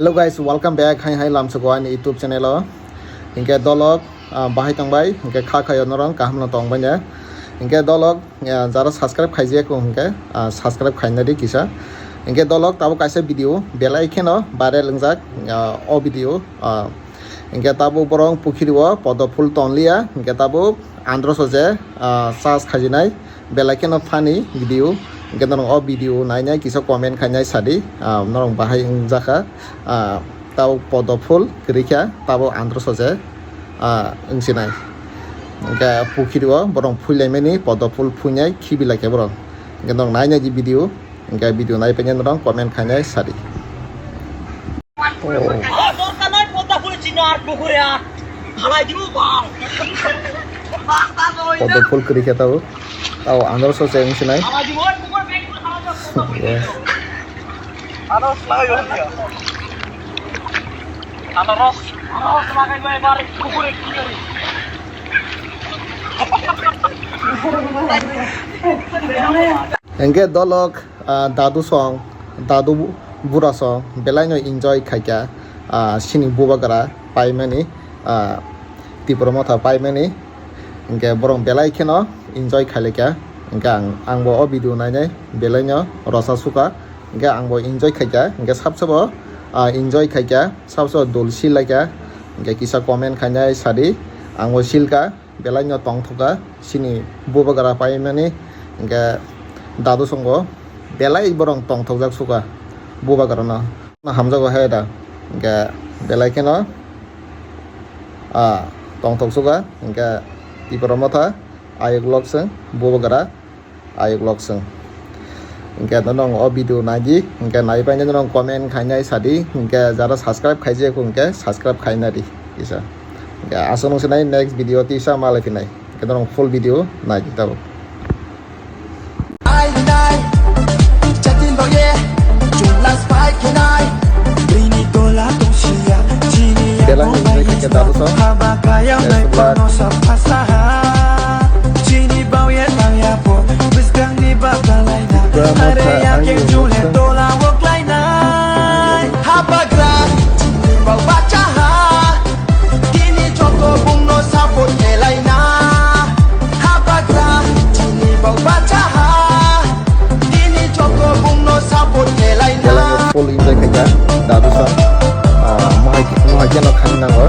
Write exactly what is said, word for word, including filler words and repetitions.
Hello guys, welcome back. Hai hai lamsugo ani YouTube channel o. Hinkhe dolok, ah, bahai tongbai, hinkhe kha khayo norong kaham no tongbai ne. Hinkhe dolok, ah, jara subscribe khaijak o hinkhe, ah, subscribe khaina di kisa. Hinkhe dolok tabo kaisa video belai kheno viral wngjak, ah, o video, ah, hinkhe tabo borong pukhiri o poddo phul tonliya, hinkhe tabo andro soje, ah, charge khaijinai. Belai kheno funny video, hinkhe norok o video nainai kisa comment khainai sadi, ah, norok bahai wngjakha, ah, tabo poddo phul kwrwikha, tabo andro soje, ah, wngsinai. Hinkhe pukhiri o borok phuilaimani, poddo phul phuinai khibilaikha borok. Hinkhe norok nainai di video, hinkhe video naipainai norok comment khainai sadi. Oh. Poddo phul kwrwikha tabo. Tabo andro soje wngsinai. Yeah. Hinkhe dolok, ah, dadu song, dadu bu-, bura song belai no enjoy khaikha, ah, chini bubagra paimani, ah, Tipra Motha paimani. Hinkhe borok belai kheno enjoy khailaikha. Hinkhe ang, angbo o video nainai belai no rosa sukha. Hinkhe angbo enjoy khaikha. Hinkhe sabsabo, ah, enjoy khaikha, sabsabo dol silaikha. Hinkhe kisa comment khainai sadi, angbo silkha. Belai no tongthokha chini bubagra paimani, hinkhe dadu songo belai borok tongthokjak sukha bubagra no. Hamjago hai da, hinkhe belai kheno, ah, tongthok sukha, hinkhe Tipra Motha ayuk lok seng bubagra. Ayuk lok seng. Hinkhe norok o video naidi, hinkhe naipainai norok comment khainai sadi, hinkhe jara subscribe khaijak hinkhe subscribe khainai di kisa. Hinkhe aswk nung sinai next video tisa malai phinai. Hinkhe norok full video naidi tabuk. Belai ni wngwi khaikhe dadu song. Tei subla. Tipra Motha ang yung song. Habagra, chini bau bachaha, tini joto bungno support khelaina. Habagra, chini bau bachaha, tini joto bungno support khelaina. Belai no full enjoy khaikha, dadu song. Ah, mohai, mohai khe no khaina nango.